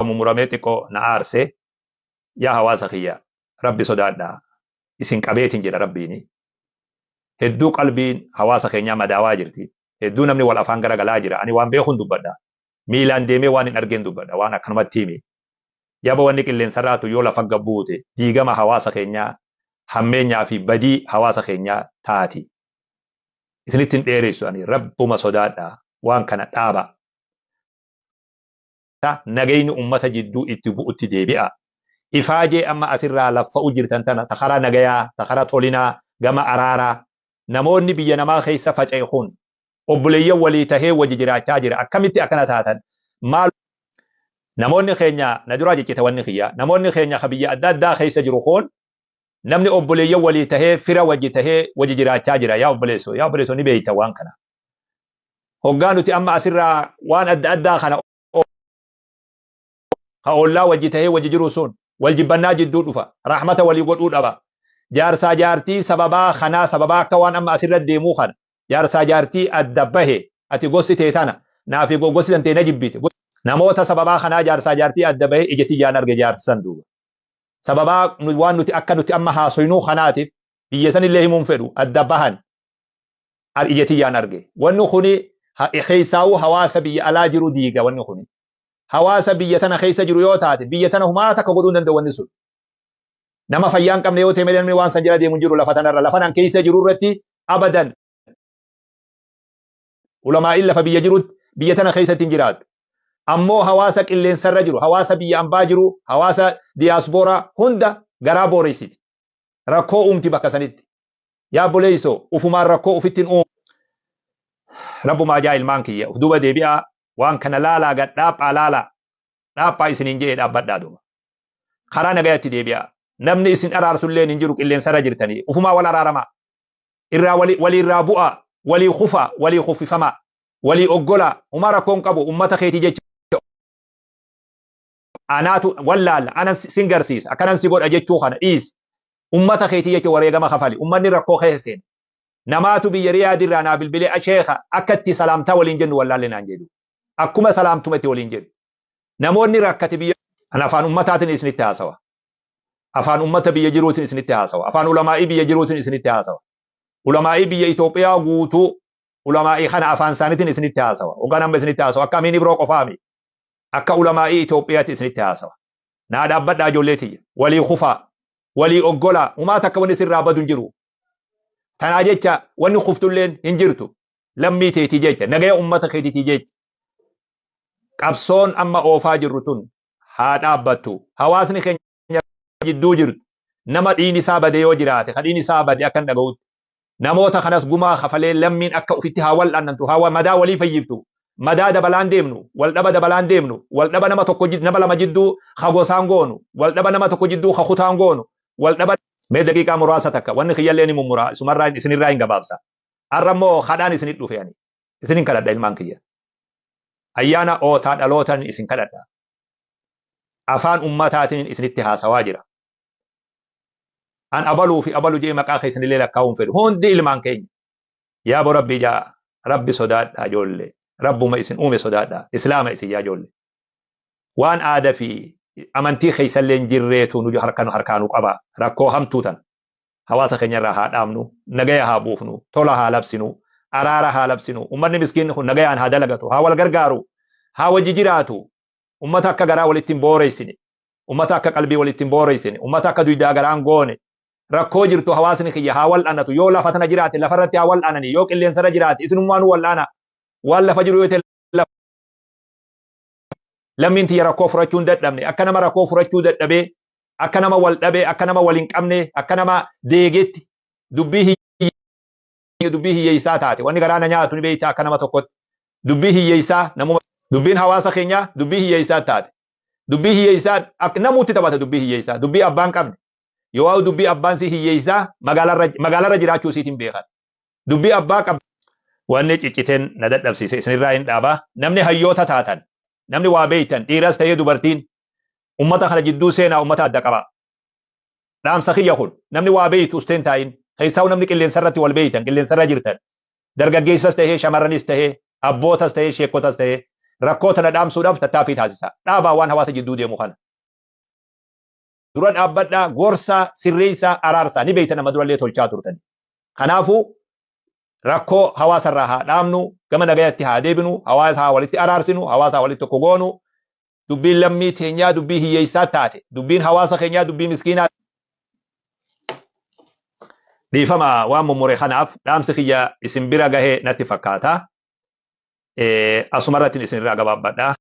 Mummuramee xiqqoo na aarse. Yaa hawaasa kiyya, Rabbi sodaadhaa. Isin qabeetiin jedha Rabbiini. Hedduu qalbiin hawaasa keenyaa madaawaa jirti. Hedduu namni wal afaan garagalaa jira. Ani waan beekuun dubbadha. Miilaan deemee waan hin argeen dubbadha. Waan akkanumatti himi. Yaba wanni qilleensarraatu yoo lafa gabbuute diigama hawaasa keenyaa, hammeenyaa fi badii hawaasa keenyaa taati. Isinitti hin dheeressu ani. Rabbuma sodaadhaa. Waan kana dhaaba. Nagayni ummata jidduu itti bu'utti deebi'a. Ifaajee amma asirraa laffa'u jirtan tana ta karaa nagayaa, ta karaa tolinaa, gama araaraa. Namoonni biyya namaa keessa faca'e kun obboleeyyan walii tahee wajji jiraachaa jira. Akkamitti akkana taatan? Maal namoonni keenya na duraa ciccite wanni kiyya. Namoonni keenya ka biyya adda addaa keessa jiru kun namni obboleeyyan walii tahee fira wajji tahee wajji jiraachaa jira. Yaa obboleessoo, yaa obboleessoo, ni beeyta waan kana. Hoggaa nuti amma asirraa waan adda addaa kana ka ollaa wajji tahee wajji jiru sun wal jibbannaa jidduu dhufa. Rahmata walii godhuu dhaba. Jaarsaa jaartii sababaa kanaa, sababaa akka waan amma asirra deemuu kana, jaarsaa jaartii adda bahe, ati gosti tee tana naafi gosti tantee na jibbite. Namoota sababaa kanaa jaarsaa jaartii adda bahe ija tiyyaan arge jaarsan duuba. Sababaa waan nuti akka nuti amma haasoynuu kanaatiif biyya sanillee himuun fedhu adda bahan ija tiyyaan arge. Wanni kuni keessaawuu hawaasa biyya alaa jiru diiga wanni kuni. Hawaasa biyya tana keessa jiru yoo taate biyya tana humaa takka godhuu hin danda'u wanni sun. Nama fayyaa hin qabne yoo ta'e malee namni waan san jala deemu hin jiru lafa tanarra. Lafa nan keessa jiru irratti abadan ulamaa'iin lafa biyya jirutti biyya tana keessatti hin jiraatu. Ammoo hawaasa qilleensarra jiru, hawaasa biyya ambaa jiru, hawaasa diyaaspooraa hunda garaa booressiti. Rakkoo uumti bakka sanitti. Yaa obboleessoo, ufumaan rakkoo ufitti hin uumu. Rabbumaa jaa ilmaan kiyya, uf duuba deebi'aa, waan kana laalaa, gad dhaaphaa laalaa. Dhaaphaa isiniin je'ee dhaabbadhaa duuba. Karaa nagayatti deebi'aa. Namni isin araarsulleen hin jiru qilleensarra jirtanii. Ufumaa wal araaramaa. Irraa waliirraa bu'aa, walii kufaa, walii kuffifamaa, walii oggolaa. Humaa rakkoon qabu ummata keetii jecha. Anaatu wallaalla, anan sin garsiisa, akkanan si godha jechuu kana dhiisi. Ummata keetii jecha wareegama kafali. Ummanni rakkoo keessa seena. Namaatu biyya Riyaad irraa naa bilbilee, "Sheekha, akka itti salaamtaa waliin jennu wallaalle" naan jedhu. Akkuma salaamtuma itti waliin jedhu. Namoonni rakkate biyya. An afaan ummataatiin isinitti haasawa. Afaan ummata biyya jiruutiin isinitti haasawa. Afaan ulamaa'ii biyya jiruutiin isinitti haasawa. Ulamaa'ii biyya Itoophiyaa guutuu ulamaa'ii kana afaan isaaniitiin isinitti haasawa. Hoggaan amma isinitti haasawa akka Amiin Ibroo qofaami. Akka ulamaa'ii Itoophiyaatti isinitti haasawa. Naa dhaabbadhaa ijoollee tiyya. Walii kufaa. Walii oggolaa. Humaa takka wanni sirraa badu hin jiru. Tanaa jecha wanni kuftulleen hin jirtu. Lammii teetii jecha, nagaya ummata keetiitii jecha. Qabsoon amma oofaa jirru tun haa dhaabbattu. Hawaasni keenya jidduu jirtu nama dhiigni isaa bade yoo jiraate, ka dhiigni isaa bade akka hin dhaga'utti. Namoota kanas gumaa kafalee lammiin akka ofitti haa wal'aannantu, haa madaa walii fayyiftu. Madaa dabalaan deemnu, wal dhaba dabalaan deemnu, wal dhaba nama tokko nama lama jidduu ka gosaan goonu, wal dhaba nama tokko jidduu ka kutaan goonu, wal dhaba. Mee daqiiqaa muraasa takka wanni kiyyallee ni mummuraa, isumarraa isinirraa hin gabaabsa. Har'a immoo kadhaan isinit dhufe ani. Isinin kadhadha ilmaan kiyya. Ayyaana ootaa dhalootan isin kadhadha. Afaan ummataatiin isinitti haasawaa jira. An abaluu fi abalu jee maqaa keessanillee lakkaa'uun fedhu. Hundi ilmaan keenya. Yaa bo Rabbi jaa, Rabbi sodaadhaa ijoollee. Rabbuma isin uume sodaadhaa. Islaama isin yaa ijoollee. Waan aadaa fi amantii keessallee hin jirreetu nu harkaa nu qaba. Rakkoo hamtuu tana. Hawaasa keenyarraa haa dhaabnu, nagaya haa buufnu, tola haa labsinu, araara haa labsinu, ummanni miskiinni kun nagayaan haa dalagatu, haa wal gargaaru, haa wajji jiraatu, ummata akka garaa walitti hin booreessine, ummata akka qalbii walitti hin booreessine, ummata akka duydaa garaan goone, rakkoo jirtu hawaasni kiyya haa wal'aanatu, yoo lafa tana jiraate lafarratti haa wal'aanani, yoo qilleensarra jiraate isinummaa nu wal'aana, waan lafa jiru yoo ta'e lammiin tiyya rakkoo furachuu hin dadhabne, akka nama rakkoo furachuu dadhabee, akka nama wal dhabee, akka nama wal hin qabne, akka nama deegetti dubbii hiyyeessaa taate. Wanni garaa na nyaatu ni beektaa, akka nama tokkotti dubbii hiyyeessaa namuma dubbiin hawaasa keenyaa dubbii hiyyeessaa taate. Dubbii hiyyeessaa akka namuutti taphata, dubbii hiyyeessaa, dubbii abbaan qabne yoo dubbii abbaan si hiyyeessaa magaalarra jiraachuu isiitiin beekan dubbii abbaa qab. Wanni cicciteen na dadhabsiise isinirraa hin dhaabaa. Namni hayyoota taatan, namni waa beeytan, dhiiras ta'ee dubartiin, ummata kana jidduu seenaa, ummata adda qabaa. Dhaamsa kiyya kun namni waa beeytu usteen taa'in, keessaa'u namni qilleensarratti wal beeytan, qilleensarra jirtan, dargaggeessas tahee, shamarranis tahee, abbootas tahee, sheekotas tahee. Rakkoo tana dhaamsuudhaaf tattaaffii taasisa. Dhaabaa waan hawaasa jidduu deemu kana. Dura dhaabbadhaa, gorsaa, sirreessaa, araarsaa ni beektan nama durallee tolchaa turtan. Kanaafuu rakkoo hawaasarraa haa dhaamnu, gama nagayatti haa deebinu, hawaasa haa walitti araarsinu, hawaasa haa walitti tokko goonu. Dubbiin lammii teenyaa dubbii hiyyeessaa taate, dubbiin hawaasa keenyaa dubbii miskiinaa. Dhiifama waan mummure kanaaf dhaamsi kiyya isin bira gahee natti fakkaata. Asumarratti isin irraa gabaabbadha.